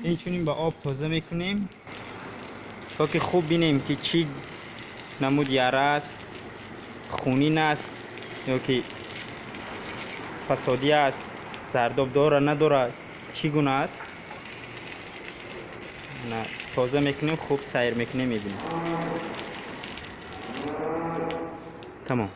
Инчунин ба об тоза мекунем, то ки хуб бинем, ки чӣ намуд яра аст, хунин аст ё ки фасодӣ аст, зардоб дора надора, чӣ гуна аст. Тоза мекунем, хуб сайр мекунем, мебинем. Тамом.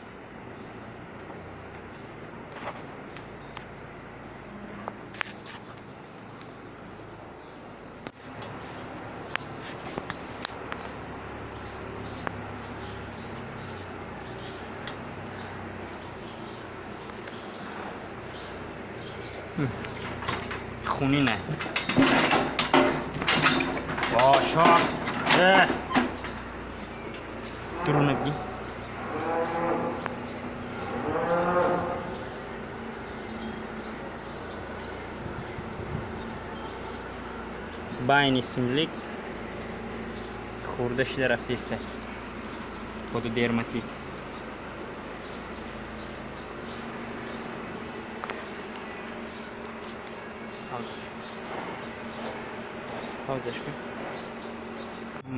Хунина. Бошо. Дуруна бигӣ. Байни симлик хӯрда шуда рафтааст. Пододерматит. Паузаш кун.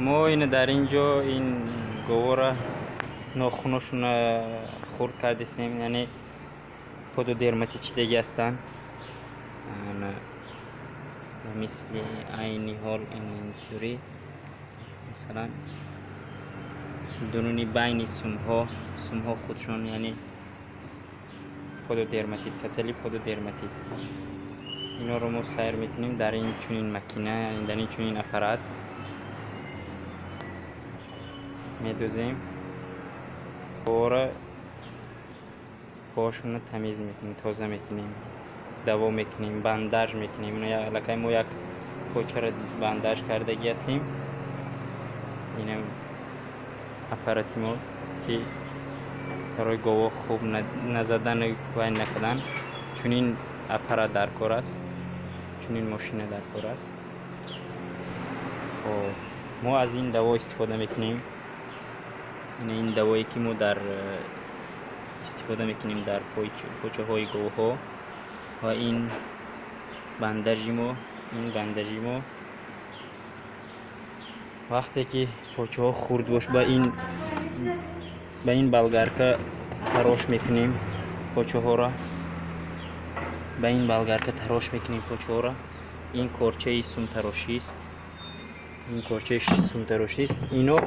Мо ина дар ин ҷо ин говора нохуношона хурд кардесем, яъне пододерматит чидагӣ ҳастанд. Мисли айни ҳол интури, масалан, дуруни байни сумҳо, сумҳо худшон, яъне пододерматит, касали пододерматит. Инҳоро мо сайр мекунем дар ин чунин макина, дар ин чунин аппарат медӯзем. Говора пошона тамиз мекунем, тоза мекунем, даво мекунем, бандаж мекунем. Аллакай мо як почаро бандаж кардагӣ ҳастем. Инам аппарати мо, ки барои гово хуб назадану вай накардан чунин аппарат дар кор аст, чунин мошина дар кор аст. Хоб, мо аз ин даво истифода мекунем. Ин давое ки мо дар истифода мекунем дар почаҳои говҳо, ва ин бандажи мо, ин бандажи мо вақте ки почаҳо хурд бош, ба ин болгарка тарош мекунем почаҳоро, ба ин болгарка тарош мекунем почаҳоро. Ин корчаи сумтарошист, ин корчаи сумтарошист. Ино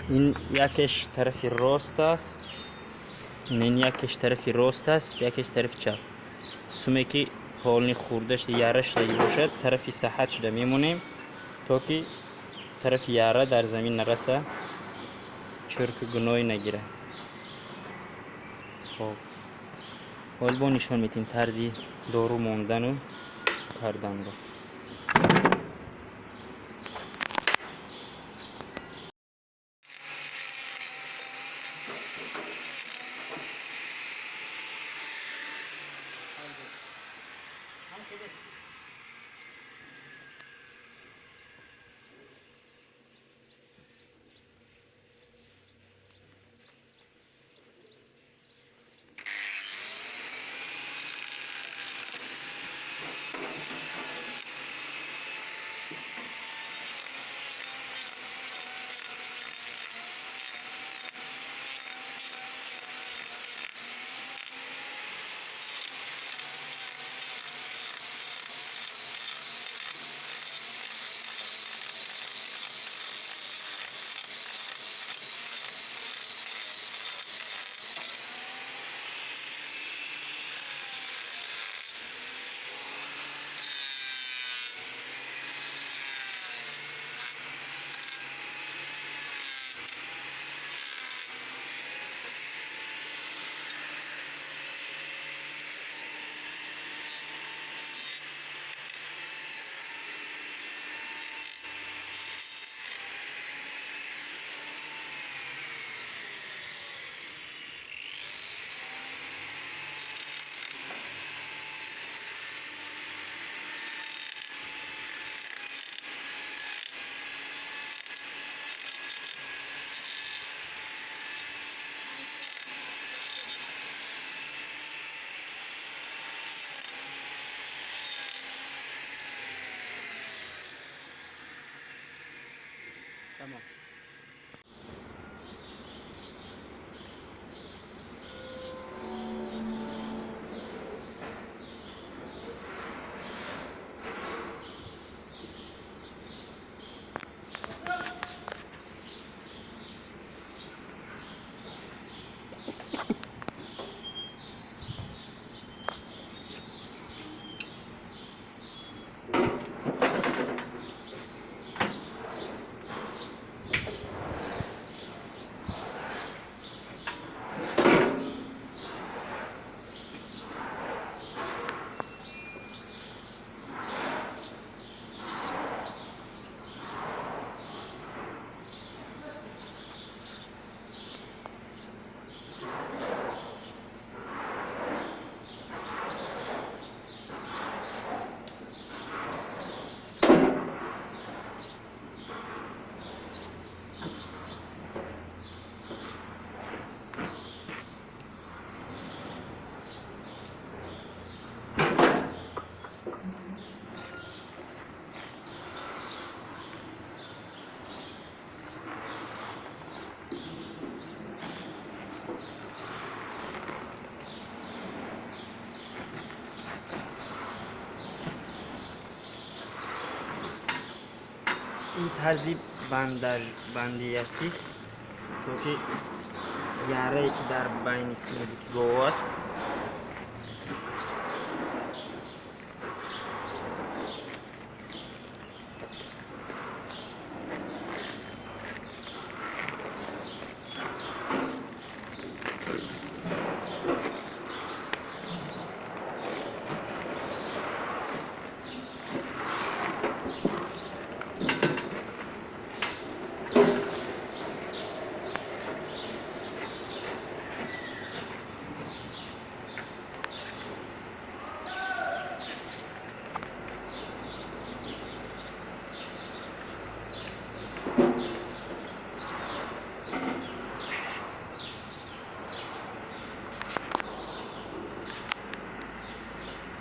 ин якеш тарафи рост аст, ин якеш тарафи рост аст, якеш тарафи чап. Суме ки полни хурда шуда, яра шудагӣ бошад, тарафи саҳат шуда мемонем, то ки тарафи яра дар замин нараса, чурку гуноҳе нагирад. Хоб, ҳол бо нишон медиҳем тарзи дору мондану карданро. Тамом. Ин тарзи бандӣ аст, ки то ки ярае ки дар байни сумдики гово аст.